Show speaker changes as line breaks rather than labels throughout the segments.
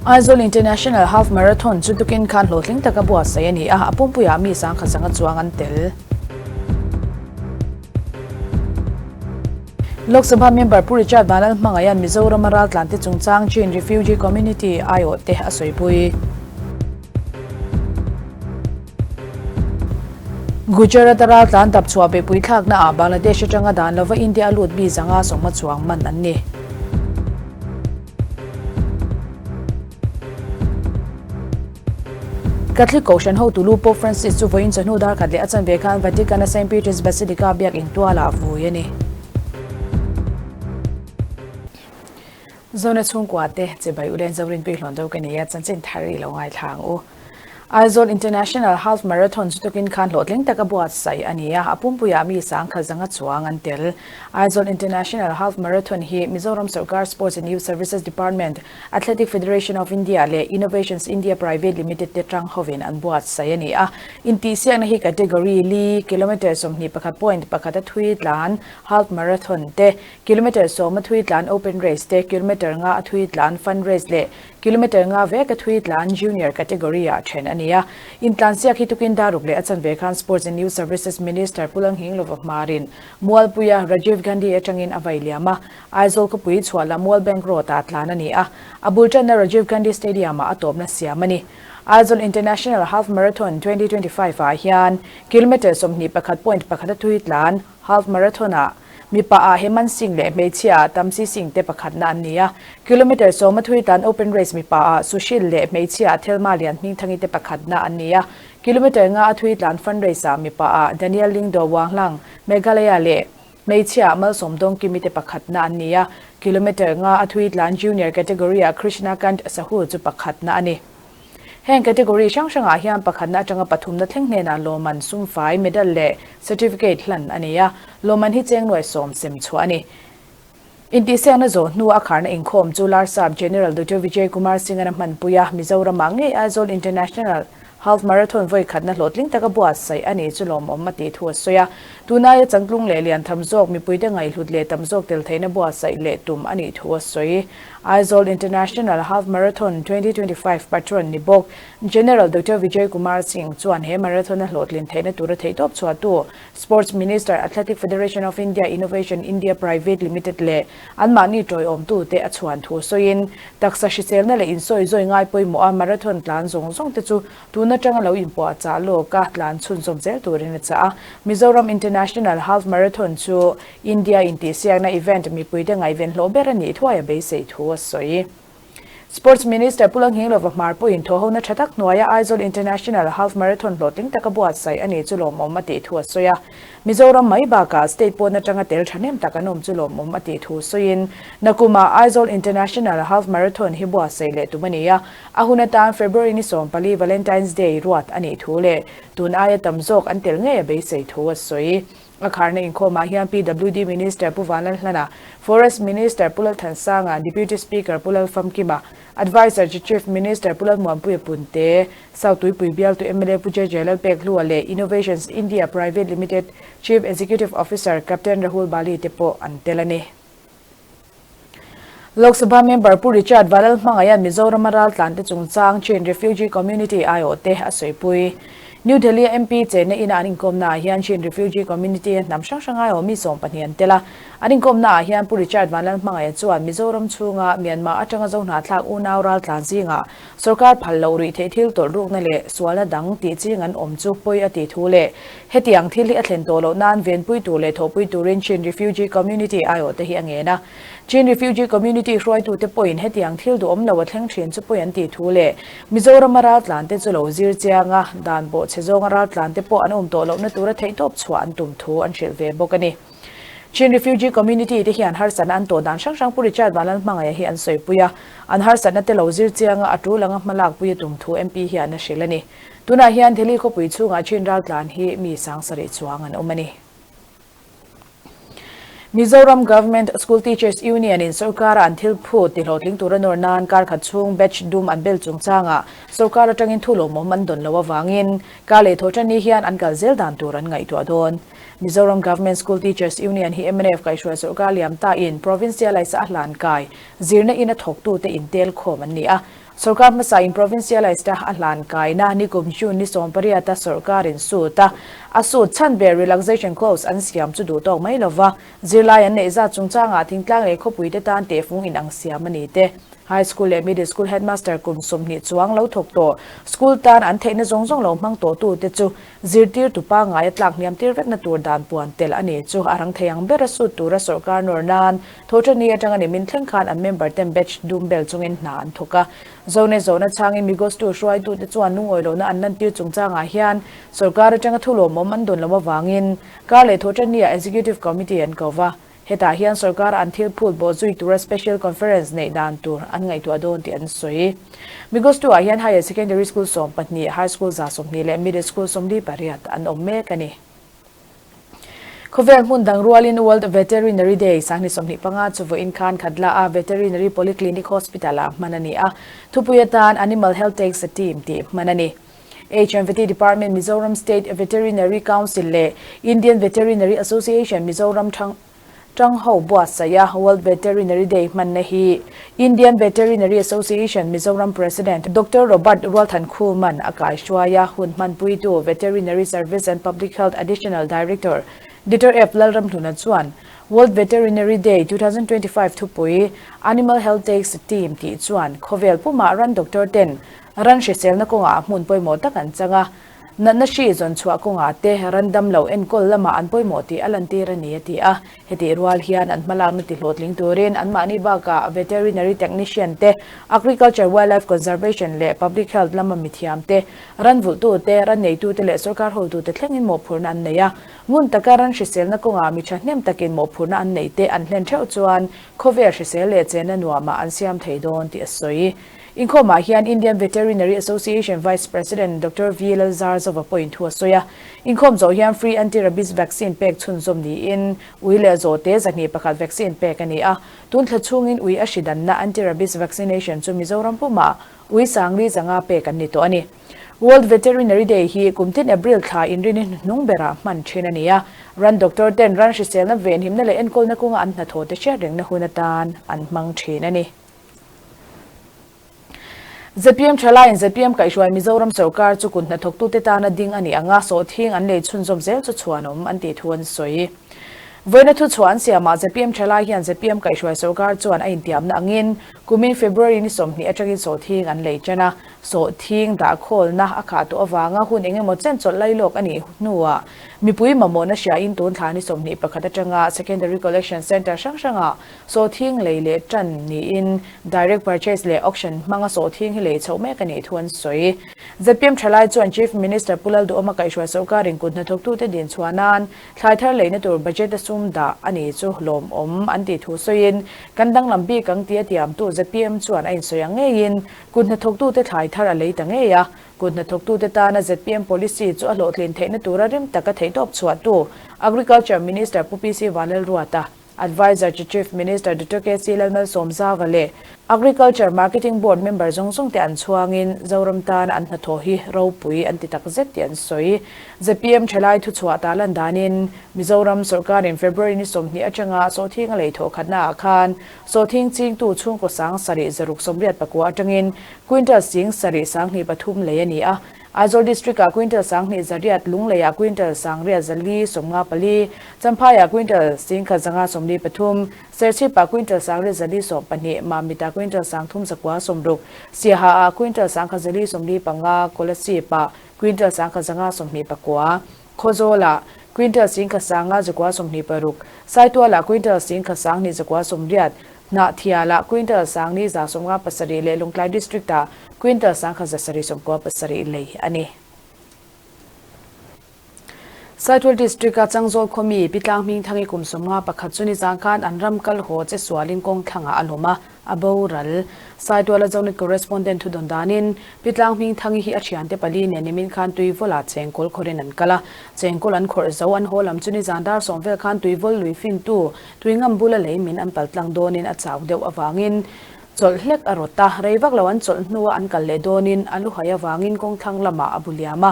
Aizawl International Half Marathon chu tukin khan hlawhtling taka buatsaih a ni a, a pumpuiah mi sangkhat sanga chuang an tel. Lok Sabha member Pu Richard Vanlal hmangaihan Mizorama raltlante chungchang Chin Refugee Community aiawhte a sawipui. Gujarat-a raltlan dap chhuah beihpui thlaknaah Bangladesh atanga dan lova India a lut mi zanga sawmnga chuang man an ni. Catholic Kohhran hotu lu Pope Francis chu vawiin chawhnu dar khat leh a chanve khan Vatican-a Saint Peter's Basilica biakinn tualah vui a ni. Zona chhungkua te chibai u len Zorinpui hlawn deuh ka ni a, chanchin thar i lo ngaithla ang u. Aizawl International Half Marathon chu tukin khan hlawhtling taka buatsaih a ni a, a pumpuiah mi sangkhat zanga chuang an tel. Aizawl International Half Marathon hi Mizoram Sorkar Sports and Youth Services Department, Athletic Federation of India leh Innovations India Private Limited te tang hovin an buatsaih a ni a. Intihsiakna hi category li, kilometre 21.1 a thui tlan Half Marathon te, kilometre 10 a thui tlan Open Race te, kilometre 5 a thui tlan Fun Race leh Kilometre nga vek a thui tlan Junior category ah then a ni a. Intlansiak hi tukin daruk leh a chanve khan Sports and Youth Services Minister Pu Langhing Lova hmarin Mualpuia Rajiv Gandhi atangin a vai liam a. Aizawl khawpui chhuahla Mual Bank Road ah tlan a ni a. A bul tanna Rajiv Gandhi Stadium ah a tawpna siam a ni. Aizawl International Half Marathon 2025 ah hian kilometre 21.1 a thui tlan Half Marathon ah Mipa ah Hemant Singh leh hmeichhia ah Tamsi Singh te pakhatna an ni a. Kilometre 10 a thui tan Open Race mipa ah Sushil leh hmeichhia ah Thelma Lian Hmingthangi te pakhatna an ni a. Kilometre 5 a thui tlan Fun Race ah mipa ah Daniel Lingdo Wanghlang, Meghalaya leh hmeichhia ah Malsawm Dawngkimi te pakhatna an ni a. Kilometre 5 a thui tlan Junior category ah Krishna Kant Sahu chu pakhatna a ni. Heng category hrang hrangah hian pakhatna atanga pathumna thleng hnenah lawmman sumfai, medal leh certificate hlan a ni a, lawmman hi cheng nuai sawm sem chhuah a ni. Intihsiakna zawh hnu a kharna inkhawm chu Larsap General Doctor Vijay Kumar Singh-an a hmanpui a, Mizoramah ngei Aizawl International Half Marathon vawi khatna hlawhtling taka buatsaih a ni chu lawmawm a tih thu a sawi a. Tunaia changtlung leh lian tham zawk mipuite ngaihhlut leh tam zawk tel theihna buatsaih leh tum a nih thu a sawi. Aizawl International Half Marathon 2025 patron ni bawk General Doctor Vijay Kumar Singh chuan he marathon a hlawhtlin theihna tura theihtawp chhuahtu Sports Minister, Athletic Federation of India, Innovation India Private Limited leh anmahni tawiawmtute a chhuan thu sawiin taksa hriselna leh insawizawi ngai pawimawh a marathon tlan zawng zawng te chu tun atanga lo inpuahchah lawk a tlan chhunzawm zel turin a chah a. Mizoram International Half Marathon chu India intihsiakna event mipuite ngaihven hlawh ber a nih thuai a beisei thu a sawi. Sports Minister Pu Langhing Lova hmar pawhin thawhhona tha tak hnuaia Aizawl International Half Marathon hlawhtling taka buatsaih a nih chu lawmawm a tih thu a sawi a. Mizoram mai bakah state pawn atanga tel thahnem tak an awm chu lawmawm a tih thu sawiin nakumah Aizawl International Half Marathon hi buatsaih leh tum a ni a, a hun atan February ni 14 Valentine's Day ruat a nih thu leh tun aia tam zawk an tel ngei a beisei thu a sawi. A kharna inkhawmah hian PWD Minister Pu Vanlalhlana, Forest Minister Pu Lalthansanga, Deputy Speaker Pu Lalfamkima, Adviser to Chief Minister Pu Lalmuanpuia Punte, South Tuipui bialtu mla Pu JJ Lalpekhlua leh Innovations India Private Limited Chief Executive Officer Captain Rahul Bali te pawh an tel a ni. Lok Sabha member Pu Richard Vanlalhmangaia'n Mizorama raltlante chungchang Chin Refugee Community aiawhte a sawipui. New Delhi-a MP chenna ina an inkawmnaah hian Chin Refugee Community-a hnam hrang hrang aiawh mi 12 an tel a. An inkawmnaah hian Pu Richard Vanlalhmangaia chuan Mizoram chhunga Myanmar atanga Zohnahthlak unau raltlan zingah Sorkar phal loh rih theih thil tawlh rukna leh sualna dang tih ching an awm chu pawi a tih thu leh hetiang thil hi a thlen tawh loh nan venpui tur leh thawhpui turin Chin Refugee Community aiawhte hi a ngen a. Chin Refugee Community hruaitute pawhin hetiang thil duhawm lo a thleng thin chu pawi an tih thu leh Mizorama raltlante chu lo zir chiang a, dan bawh chhe zawnga raltlante pawh an awm tawh lohna tura theihtawp chhuah an tum thu an hrilh ve bawk a ni. Chin Refugee Community te hian harsatna an tawh dan hrang hrang Pu Richard Vanlalhmangaia hi an sawipui a, an harsatna te lo zir chianga a tul anga hmalak pui a tum thu MP hian a hrilh a ni. Tunah hian Delhi khawpui chhungah Chin raltlan hi mi 7000 chuang an awm a ni. Mizoram Government School Teachers Union in sorkara an thil phut tihlawhtling tura nawr nan kar khat chhung batch dum an bel chungchangah sorkar atangin thu lawmawm an dawn loh avangin kar leh thawhtan ni hian an kal zel dan tur an ngaihtuah dawn. Mizoram Government School Teachers Union hi mnf kaihhruai sorkar liam ta in provincialise a hlan kai zirna in a thawktute intel khawm an ni a. Sorkar hmasa in provincialised a a hlan kaina nikum June ni 18 a sorkar in sut a, a sut chhan ber relaxation clause an siam chu duh tawk mai lova, zirlai an neih zat chungchangah thingtlang leh khawpui te tan tehfung in ang siam a ni te. High School leh Middle School Headmaster kum 20 chuang lo thawk tawh, school tan an theihna zawng zawng lo hmang tawh tute chu zirtirtu pangngai a tlak hniam tir vekna tur dan puan tel a ni chu a rang thei ang ber a sut tura sorkar nawr nan Thawhṭani atanga nimin thleng khan an member ten batch dum bel chungin hna an thawk a. Zone zawhna chhangin Migostu hruaitute chuan lungawi lohna an lantir chungchangah hian sorkar atanga thu lawmawm an dawn loh avangin kar leh Thawhṭania Executive Committee an ko va. Hetah hian sorkara an thil phut bawh zui tura Special Conference neih dan tur an ngaihtuah dawn tih an sawi. Migostu-ah hian Higher Secondary School 12, High School 120 leh Middle School 48 an awm mek a ni. Khawvel hmun dang rualin World Veterinary Day 2025 chu vawiin khan Khatla a Veterinary Polyclinic Hospital-ah hman a ni a, thupui atan Animal Health Takes a Team tih hman a ni. HMVT Department Mizoram State Veterinary Council leh Indian Veterinary Association Mizoram Tang ho buatsaih a World Veterinary Day hmanna hi Indian Veterinary Association Mizoram President Doctor Robert Rualthankhuman a kaihruai a, hun hmanpuitu Veterinary Service and Public Health Additional Director Doctor F Lalramhluna chuan World Veterinary Day 2025 thupui Animal Health Takes a Team tih chuan khawvel pumah ran doctor ten ran hriselna kawngah hmun pawimawh tak an chang a, Natna hri zawn chhuah kawngah te ran dam lo enkawl lamah an pawimawh tih a lantir a ni a ti a. Hetih rual hian an hmalakna ti hlawhtling turin anmahni bakah Veterinary Technician te, Agriculture Wildlife Conservation leh Public Health lama mithiam te, ran vulhtu te, ran neitu te leh sawrkar hotu te thlengin mawhphurhna an nei a. Ngun taka ran hriselna kawngah mi thahnem takin mawhphurhna an neih te an hlen theuh chuan khawvel hrisel leh chenna nuamah an siam thei dawn tih a sawi. Inkhawmah hian Indian Veterinary Association Vice President Doctor V Lalzarzova pawhin thu a sawi a. Inkhawm zawh hian free anti-rabies vaccine pek chhunzawm niin ui leh zawhte 201 vaccine pek a ni a. Tun thla chhungin ui a hri danna anti-rabies vaccination chu Mizoram pumah ui sangli zanga pek an ni tawh a ni. World Veterinary Day hi kum tin April thla inrini hnuhnung berah hman thin a ni a. Ran doctor ten ran hriselna venhimna leh enkawlna kawnga an hnathawh te hriat rengna hun atan an hmang thin a ni. Zpm Thalaiin zpm kaihhruai Mizoram sorkar chu kut hnathawktute tana ding a nih anga sawhthing an lei chhunzawm zel chu chhuanawm an tih thu an sawi. Vawiina thuchhuah an siamah zpm Thalai hian zpm kaihhruai sorkar chuan a intiamna angin kumin February ni 20 atangin sawhthing an lei tan a, sawhthing dahkhawlna a khah tawh avanga hun engemaw chen chawlh lailawk a nih hnuah mipui mamawhna hriain tun thla ni 21 atanga Secondary Collection Centre hrang hrangah Sawhthing lei leh tan niin direct purchase leh auction hmanga sawhthing hi lei chhoh mek a nih thu an sawi. Zpm thalai chuan Chief Minister Pu Lalduhawma kaihhruai sorkarin kut hnathawktute din chhuah nan thlai thar leina tur budget a sum dah a ni chu lawmawm an tih thu sawiin kan danglam bik ang tia tiamtu zpm chuan a insawi ang ngeiin kut hnathawktute thlai thar a lei ta ngei a. Kut hnathawktute tana zpm policy chu a hlawhtlin theihna tura rim taka theihtawp chhuahtu Agriculture Minister Pu PC Vanlalruata Adviser to Chief Minister Doctor KC Lalmalsawmzava leh Agriculture Marketing Board member zawng zawng te an chhuangin Zoram tan an hnathawh hi ropui an ti tak zet tih an sawi. Zpm thalai thuchhuah ta lan danin Mizoram sawrkarin February ni 20 atanga sawhthing a lei thawh khatna ah khan sawhthing chingtu chhungkaw 7689 atangin quintal 7203 lei a ni a. Aizawl District-ah quintal 2800, Lungleiah quintal 9454, Champhaiah quintal 1553, Serchhipah quintal 9412, Mamitah quintal 3960, Siahaah quintal 1445, Kolasibah quintal 1529, Khawzawlah quintal 1926, Saitualah quintal 1980, Hnahthialah quintal 4157 leh Lawngtlai District-ah quintal 1797 lei a ni. Saitual District-a Changzawl khawmi Pitlang Hmingthangi kum 51 chu nizan khan an ram kal haw che sualin kawng thlangah a lawm a, a boral. Saituala Zonet Correspondent thu dawn danin Pitlang Hmingthangi hi a thiante pali nen nimin khan Tuivawlah chengkawl khawrin an kal a. Chengkawl an khawrh zo an haw lam chu nizan dar sawm vel khan Tuivawl lui fintu Tui ngam bula lei min an pal tlang dawnin a chau deuh avangin chawlh hlek a rawt a, rei vak lo an chawlh hnua an kal leh dawnin a lu hai avangin kawng thlang lamah a bu liam a,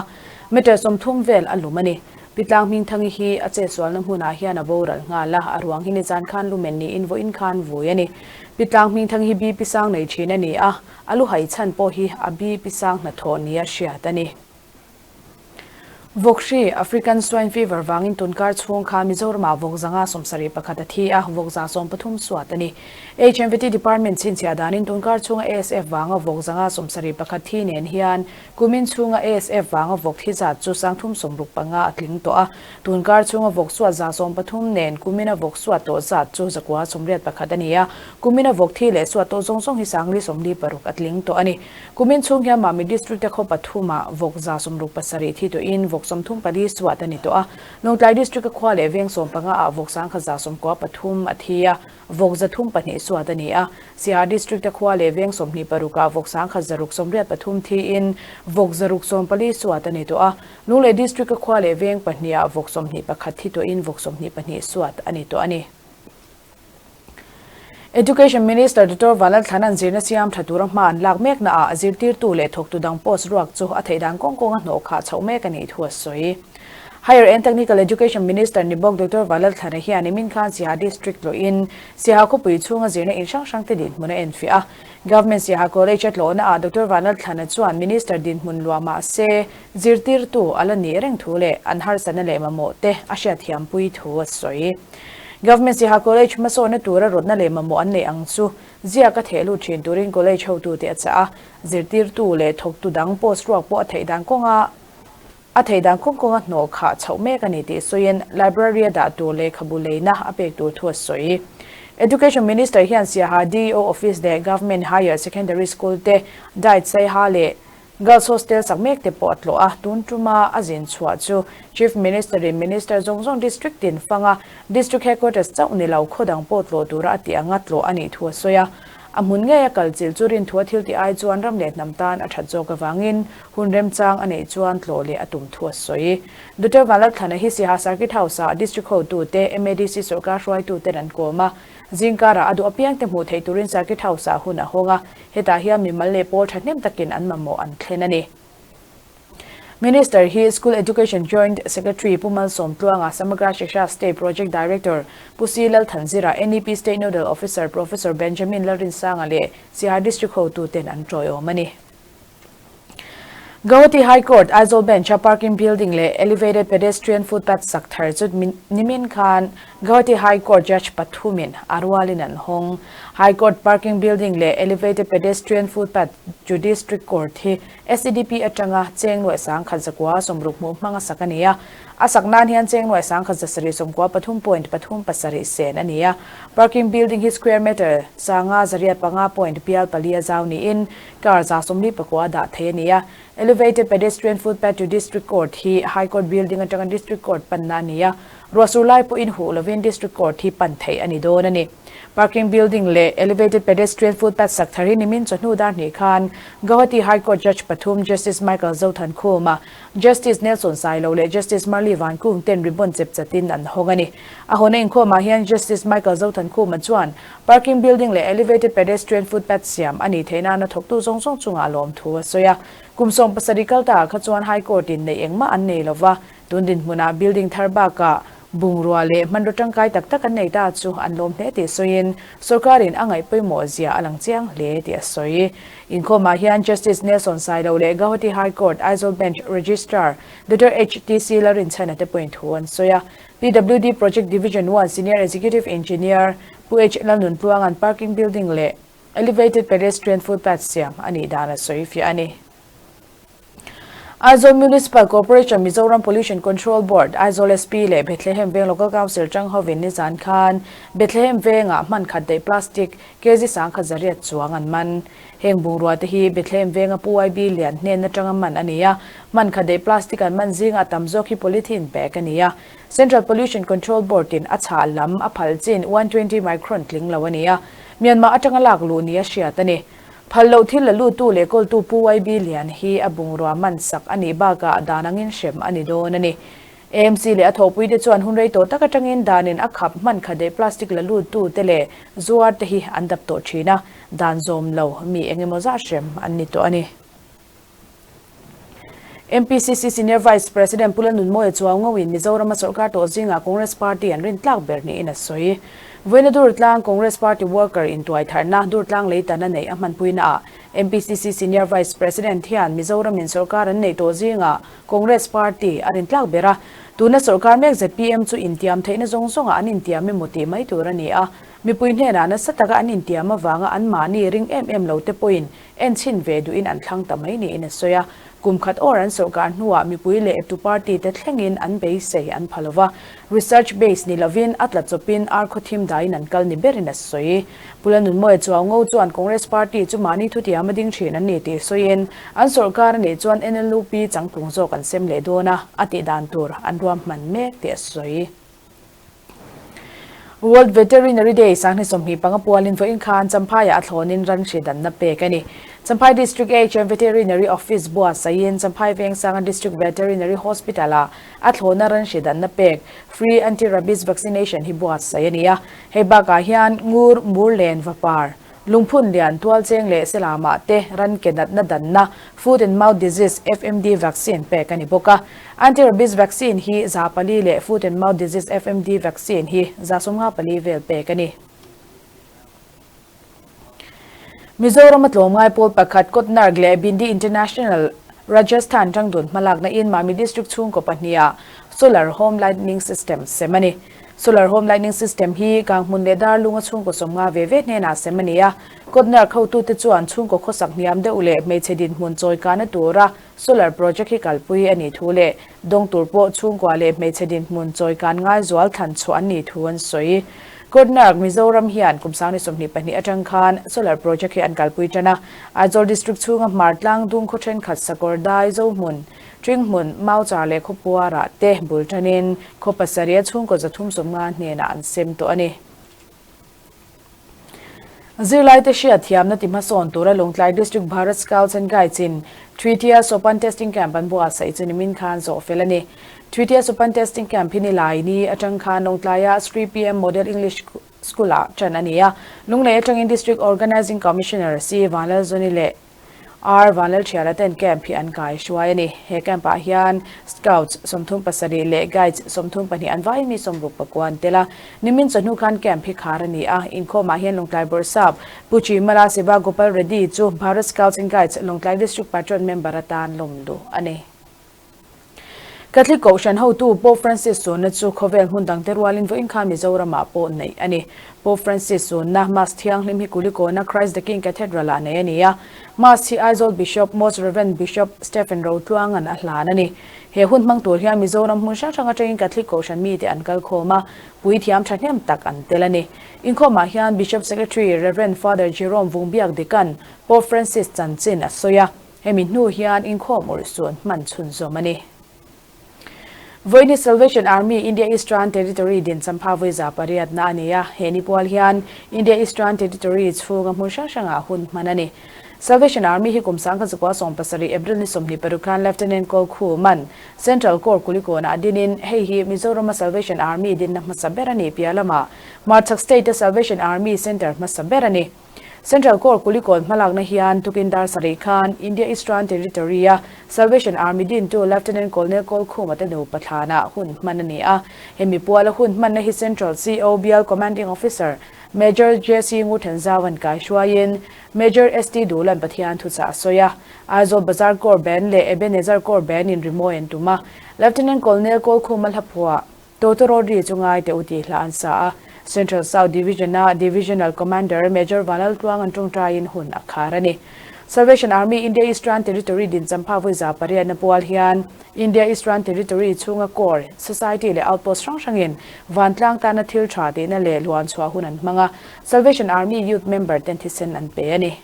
meter 30 vel a lum a ni. Pitlang Hmingthangi hi a chetsualna hmunah hian a boral nghal a, a ruang hi nizan khan lumen niin vawiin khan vui a ni. Pitlang hmingthang hi BP sang nei thin a ni a, a lu hai chhan pawh hi a BP sang hnathawh nia hriat a ni. Vawk hri, African Swine Fever, vangin tunkar chhung khan Mizoramah vawk zanga 71 a thi a, vawk za 13 suat a ni. HMVT Department chhinchhiah danin tunkar chhunga ASF vanga vawk zanga 71 thi nen hian kumin chhunga ASF vanga vawk thi zat chu 365 a tling tawh a, tunkar chhunga vawk suat za 13 nen kumina vawk suat tawh zat chu 981 a ni a, kumina vawk thi leh suat tawh zawng zawng hi 446 a tling tawh a ni. Kumin chhung hian Mami District-a khaw pathumah vawk 67 thi tawhin vawk 34 suat a ni tawh a. Lawngtlai District-a khua leh veng 15 ah vawk 193 a thi a, vawk 302 suat a ni a. Siaha District-a khua leh veng 26 ah vawk 1683 thiin vawk 640 suat a ni tawh a. Lunglei District-a khua leh veng pahnih ah vawk 21 thi tawhin vawk 22 suat a ni tawh a ni. Education Minister Doctor Vanlalthlana'n zirna siam tha tura hma an lak mekna ah zirtirtu leh thawktu dang post ruak chu a theih dan kawng kawnga hnawh khah chhoh mek a nih thu a sawi. Higher and Technical Education Minister ni bawk Doctor Vanlalthlana hian nimin khan Siaha District tlawhin Siaha khawpui chhunga zirna in hrang hrangte dinhmun a enfiah a. Government Siaha College a tlawhna ah Doctor Vanlalthlana chuan Minister dinhmun luah mah se zirtirtu a la nih reng thu leh an harsatna leh mamawh te a hriatthiampui thu a sawi. Government Siaha College hmasawnna tura rawtna leh mamawh an neih ang chu ziak a theh lut thin turin college hotute a chah a, zirtirtu leh thawktu dang post ruak pawh a theih dan kawnga a theih dan kawng kawnga hnawh khah chhoh mek a ni tih sawiin library a dah tur lehkhabu leina a pek tur thu a sawi. Education Minister hian Siaha DEO Office leh Government Higher Secondary School te Diet Saiha leh Girls Hostel sak mek te pawh a tlawh a, tun tuma a zin chhuah chu Chief Minister in Minister zawng zawng District tin fanga District Headquarters chauh ni lo khaw dang pawh tlawh tura a tih anga tlawh a nih thu a sawi a. A hmun ngei a kal chilh chu rinthu a thil tih ai chuan ram leh hnam tan a that zawk avangin hun remchang a neih chuan tlawh leh a tum thu a sawi. Doctor Vanlalthlana hi Siaha Circuit House-ah District hotute, MADC sawrkar hruaituten an kawm a, zingkarah a duh apiangte hmuh theih turin Circuit House-ah hun a hawng a, Hetah hian mimal leh pawl thahnem takin an mamawh an thlen a ni. Minister hi School Education Joint Secretary Pu Malsawmtluanga, Samagra Shiksha State Project Director Pu C Lalthanzira, NEP State Nodal Officer Professor Benjamin Lalrinsanga leh Siaha District hotuten an tawiawm a ni. Guwahati High Court, Aizawl Bench-a parking building leh elevated pedestrian footpath sak thar chu nimin khan Guwahati High Court Judge pathumin a rualin an hawng. High Court parking building leh elevated pedestrian footpath chu District Court hi SEDP atanga cheng nuaih 1160 hmuh hmanga sak a ni a. A sak nan hian cheng nuaih 1793.37 sen a ni a. Parking building hi square meter 585 point pial pali a zau niin Car 49 dah theih a ni a, Elevated Pedestrian Footpath to District Court hi High Court building atanga District Court panna a ni a, ruahsur lai pawhin huh lovin District Court hi pan theih a ni dawn a ni. Parking building leh Elevated Pedestrian Footpath sak thar hi nimin chawhnu dar hnih khan Guwahati High Court Judge pathum Justice Michael Zothankhuma, Justice Nelson Sailo leh Justice Marli Vankung ten ribbon chep chatin an hawng a ni. A hawna inkhawmah hian Justice Michael Zothankhuma chuan Parking building leh elevated pedestrian footpath siam a nih theih nana thawktu zawng zawng chungah lawm thu a sawi a. Kum 17 kal taah kha chuan High Court in neih engmah an nei lova, tun dinhmunah building thar bakah bungrua leh hmanraw tangkai tak tak an nei ta chu an lawm hle tih sawiin sorkarin a ngaih pawimawh zia a lang chiang hle tih a sawi. Inkhawmah hian Justice Nelson Sailo leh Guwahati High Court Aizawl Bench Registrar Doctor HTC Lalrinchhana te pawhin thu an sawi a. PWD Project Division One Senior Executive Engineer Pu H Lalnuntluanga'n parking building leh elevated pedestrian footpath siam a nih dan a sawi fiah a ni. Aizawl Municipal Corporation Mizoram Pollution Control Board, Aizawl SP leh Bethlehem Veng Local Council tang hovin nizan khan Bethlehem Vengah hman khat daih plastic kg 1100 chuang an man. Heng bungrua te hi Bethlehem Venga Pu YB Lian hnen atanga man a ni a, hman khat daih plastic an man zingah tam zawk hi polythene bag a ni a. Central Pollution Control Board in a chhah lam a phal chin 120 micron tling lo a ni a, Myanmar atanga lak luh ni a hriat a ni. Phal loh thil la luttu leh kawltu Pu YB Lian hi a bungrua man sak a nih bakah dan angin hrem a ni dawn a ni. AMC leh a thawhpuite chuan hun rei tawh tak atangin danin a khap hman khat leh plastic la luttu te leh zuar te hi an dap tawh thin a, dan zawm lo mi eng emaw zah hrem an ni tawh a ni. MPCC Senior Vice President Pu Lalnunmawia Chuaungoin Mizorama sawrkar tawh zingah Congress Party an rin tlak ber niin a sawi. Vawiina Durtlang Congress Party worker intuaitharna Durtlang leitana neih a hmanpuinaah MPCC Senior Vice President hian Mizoramin sorkar an neih tawh zingah Congress Party a rintlak ber a, tuna sorkar mek zpm chu intiam theihna zawng zawngah an intiam emaw tih mai tur a ni a, mipui hnenah nasa taka an intiam avanga anmahni ring em em lote pawhin enchhin ve duhin an thlang ta mai niin a sawi a. Kum khat awr an sorkar hnuah mipui leh eptu party te thlengin an beisei an pha lova, research base ni lovin a tla chawpin ar khaw thim daiin an kal ni berin a sawi. Pu Lalnunmawia Chuaungo chuan Congress party chu mahni thutiam a ding thin an ni tih sawiin an sorkar a nih chuan NLUP changtlung zawk an sem leh dawn a, a tih dan tur an ruahman mek tih a sawi. World Veterinary Day sanghni 25 pualin vawiin khan Champhaiah a thlawnin ran hri danna pek a ni. Champhai District HM Veterinary Office buatsaihin Champhai Vengsanga District Veterinary Hospital-ah a thlawna ran hri danna pek, Free Anti-Rabies Vaccination, hi buatsaih a ni a. Hei bakah hian Ngur, Murlen, Vapar, Lungphun lian tualcheng leh Selamah te ran ke natna danna Foot and Mouth Disease, FMD, vaccine pek a ni bawk a. Anti-rabies vaccine hi 400 leh Foot and Mouth Disease, FMD, vaccine hi 54 vel pek a ni. Mizorama tlawmngai pawl pakhat Kotnarg leh Bindi International Rajasthan tangdun hmalakna in Mami District chhungkaw pahniha Solar Home Lightning System sem a ni. Solar Home Lightning System hi Kanghmun leh Darlunga chhungkaw 50 ve ve hnenah sem a ni a. Kotnarg hotute chuan chhungkaw khawsak hniam deuh leh hmeichhe dinhmun chawi kahna tura Solar project hi kalpui a nih thu leh dawng tur pawh chhungkua leh hmeichhe dinhmun chawi kan ngaizual thlan chhuah an nih thu an sawi. Kotnarg Mizoram hian kum 2022 atang khan Solar project hi an kalpui tan a. Aizawl District chhunga hmar tlang dung khaw thenkhat Sakawr Dai, Zohmun, Ṭinghmun, Mauchar leh Khawpuarah te bul ṭanin khaw pasarih a chhungkaw 350 hnenah an sem tawh a ni. Zirlaite hriat thiamna ti hmasawn tura Lawngtlai District Bharat Scouts and Guides in Tritiya Sopan Testing Camp an buatsaih chu nimin khan zawh fel a ni. Tritiya Sopan Testing Camp hi nilai ni atang khan Lawngtlaia Sri PM Model English School-ah ṭan a ni a. Lunglei atangin District Organising Commissioner C Vanlalzawni leh R Vanlalthiala ten camp hi an kai hruai a ni. He camp ah hian Scouts 37 leh Guides 32 an vaiin mi 69 an tel a. Nimin chawhnu khan camp hi khar a ni a. Inkhawmah hian Lawngtlai Bawrhsap Pu Chimala Siva Gopal Reddy chu Bharat Scouts and Guides Lawngtlai District Patron member atan lawm luh a ni. Catholic Kohhran hotu Pope Francis sunna chu khawvel hmun dangte rualin vawiin khan Mizoramah pawh neih a ni. Pope Francis sunna Mass thianghlim hi Kulikawna Christ the King Cathedral-ah neih a ni a. Mass hi Aizawl Bishop Most Rev. Bishop Stephen Rotluanga'n a hlan a ni. He hun hmang tur hian Mizoram hmun hrang hrang atangin Catholic Kohhran mite an kal khawm a, puithiam thahnem tak an tel a ni. Inkhawmah hian Bishop Secretary Rev. Father Jerome Vungbiak Dika'n Pope Francis chanchin a sawi a. Hemi hnu hian inkhawm urhsun hman chhunzawm a ni. Vawiini Salvation Army India Eastern Territory din champha vawi 800 a ni a, he ni pual hian India Eastern Territory chhunga hmun hrang hrangah hun hman a ni. Salvation Army hi kum 1970 April ni 26 khan Lieutenant Col Khuman Central Corps Kulikawnah a dinin hei hi Mizorama Salvation Army dinna hmasa ber a ni piah lamah Hmarchhak State-a Salvation Army Centre hmasa ber a ni. Central Corps Kulikawn hmalakna hian tukin dar sarih khan India Eastern Territory-a Salvation Army dintu Lieutenant Colonel Kawlkhuma te nupa thlanah hun hman a ni a. Hemi puala hun hmanna hi Central CO Bial Commanding Officer Major JC Ngurthenzauan kai hruaiin Major ST Dulan Pathian thuchah a sawi a. Aizawl Bazar Corps Band leh Ebenezer Corps Band-in rimawi an tum a. Lieutenant Colonel Kawlkhuma hlaphuah Tawtawrawt ri chu ngai teh u tih hla an sa a, Central South Division-a Divisional Commander Major Vanlaltluang an tawngtaiin hun a khar a ni. Salvation Army India Eastern Territory din champha vawi 800 na pual hian India Eastern Territory chhunga Corps, Society leh Outpost hrang hrangin vantlang tana thil tha tihna leh luan chhuah hun an hmang a, Salvation Army Youth member ten thisen an pe a ni.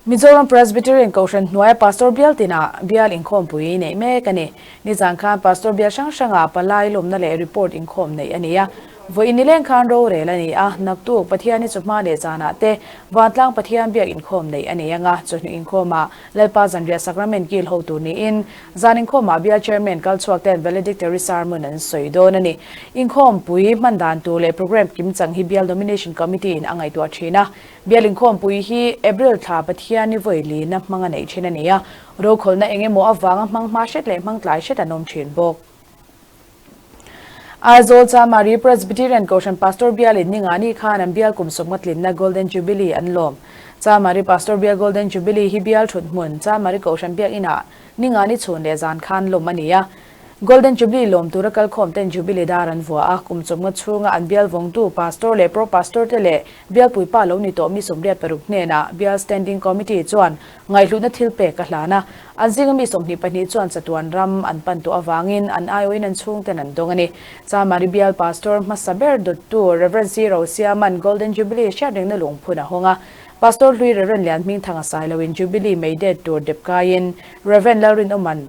Mizoram Presbyterian Kohhran hnuaia Pastor bial tinah bial inkhawmpui neih mek a ni. Nizan khan Pastor bial hrang hrangah palai lawmna leh report inkhawm neih a ni a. Vawiin nileng khan rorel a ni a, naktuk Pathian hi chawhma leh zanah te Vantlang Pathian biak inkhawm neih a ni ang a, chawhnu inkhawmah Lalpa Zanriah Sacrament kil ho tur niin zan inkhawmah bial Chairman kal chhuak ten Valedictory Sermon an sawi dawn a ni. Inkhawmpui hman dan tur leh programme kimchang hi bial Nomination Committee in a ngaihtuah thin a. Bial inkhawmpui hi April thla Pathian ni vawi lina hmang a neih thin a ni a, rokhawlhna eng emaw avanga hmang hma hret leh hmang tlai hret an awm thin bawk. Aizawl Chamari Presbyterian Kohhran Pastor Bialin Ningani khan an bial kum sawmnga tlinna Golden Jubilee an lawm. Chamari Pastor Bial Golden Jubilee hi bial thut hmun Chamari Kohhran Biakinah Ningani chhun leh zan khan lawm a ni a. Golden Jubilee lawm tura kalkhawm ten Jubilee dar an vuah a, kum chawmnga chhunga an bial vawngtu Pastor leh Pro Pastor te leh bialpui pa lo ni tawh mi 86 hnenah Bial Standing Committee chuan ngaihhlutna thil pek a hlan a. An zinga mi 22 chuan chatuan ram an pan tawh avangin an aiawhin an chhungten an dawng a ni. Chamari Bial Pastor hmasa ber dawttu Rev. C. Rosiaman Golden Jubilee hriatrengna lungphun a hawng a. Pastor hlui Rev. Lianhmingthanga Sailoin Jubilee mei det tur dep kaiin Rev. Lalrinawman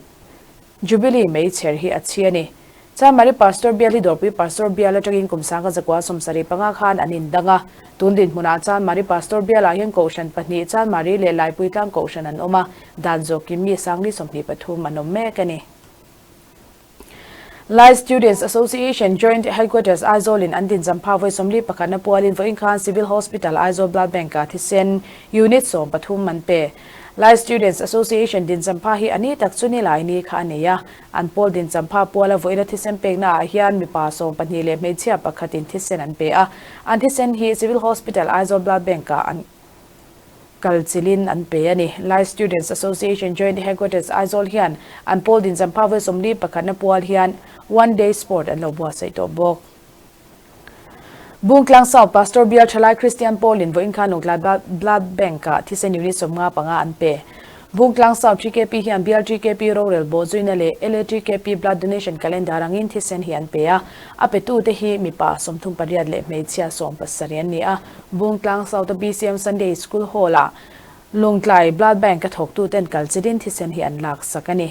Jubilee mei chher hi a chhi a ni. Chamari Pastor bial hi Dawrpui Pastor bial atangin kum sangka zakua 75 khan an indang a. Tun dinhmunah Chanmari Pastor bialah hian Kohhran pahnih, Chanmari leh Laipui tlang Kohhran an awm a, dan zawkin mi sangli 23 an awm mek a ni. Lai Students Association Joint Headquarters Aizawl in an din champha vawi 41 na pualin vawiin khan Civil Hospital Aizawl Blood Bank ah thisen Unit 13 an pe. Lai Students Association din champha hi a ni tak chu ni lai ni kha a nei a. An pawl din champha puala vawiina thisen pekna ah hian mipa 12 leh hmeichhia pakhatin thisen an pe a. An thisen hi Civil Hospital Aizawl Blood Bank ah an kal chilhin an pe a ni. Lai Students Association Joint Headquarters Aizawl hian an pawl din champha vawi 41 na pual hian One Day Sport an lo buatsaih tawh bawk. Bungtlang South Pastor Bial Thalai Christian Paul-in vawiin khan Lungtlai Blood Bank-ah thisen unit 55 an pe. Bungtlang South TKP hian Bial TKP rorel bawhzuina leh LATKP Blood Donation Calendar angin thisen hi an pe a. A petute hi mipa 38 leh hmeichhia 17 an ni a. Bungtlang South-a BCM Sunday School Hall-ah Lungtlai Blood Bank-a thawktuten kal chilhin thisen hi an laksak a ni.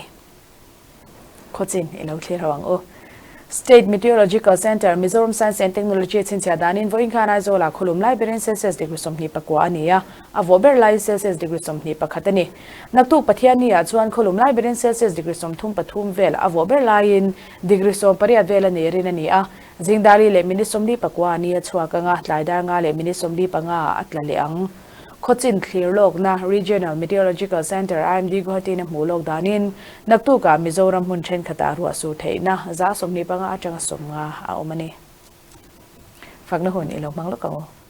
Khawchin i lo thlir ho ang u. State Meteorological Centre, Mizoram Science and Technology chhinchhiah danin vawiin khan Aizawlah khawlum lai berin Celsius degree 29 a ni a, a vawh ber laiin Celsius degree 21 a ni. Naktuk Pathianni ah chuan khawlum lai berin Celsius degree 33 vel a vawh ber laiin degree 18 vel a nei rin a ni a. Zingdari leh minute 49 a ni a chhuak anga tlai dar nga leh minute 45 ah a tla leh ang. Khawchin thlir lawkna Regional Meteorological Centre, IMD, Guwahati-in a hmuh lawk danin naktukah Mizoram hmun thenkhatah ruah sur theihna za 25 atanga 50 a awm a ni. Fakna hun i lo hmang lawk ang u.